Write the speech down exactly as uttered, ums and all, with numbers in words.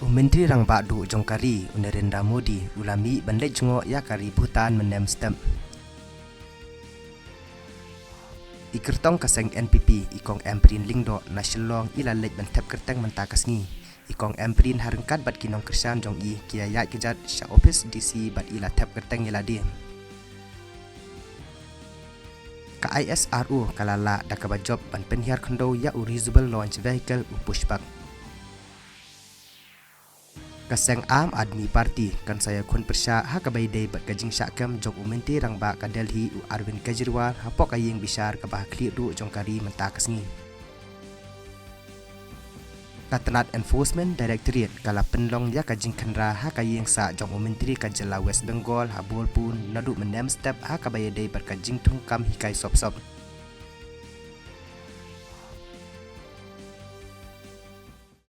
U Myntri Rangbah Duh jong ka ri, u Narendra Modi, u la mih ban leit jngoh ïa ka ri Bhutan mynne mynstep. I kyrtong ka seng N P P, i Kong Ampareen Lyngdoh, na Shillong, i la leit ban thep kyrteng mynta ka sngi. I Kong Ampareen ha ryngkat bad ki nongkyrshan jong i ki ïa ïaid kjat sha ophis D C bad i la thep kyrteng ïa lade. Ka I S R O ka la lah da kaba jop ban pynhiar khyndew ïa u reusable launch vehicle u Pushpak. Ka seng Aam Aadmi Party kan sa ïakhun pyrshah ha kaba ïadei bad ka jingshah kem jong u Myntri Rangbah ka Delhi u Arvind Kejriwal hapoh ka ïing bishar kaba ha khlieh duh jong ka ri mynta ka sngi. Ka tnat Enforcement Directorate ka la pynlong ïa ka jingkhynra ha ka ïing sah jong u Myntri ka jylla West Bengal ha Bolpur naduh mynne mynstep ha kaba ïadei bad ka jingthung kam hikai sop sop.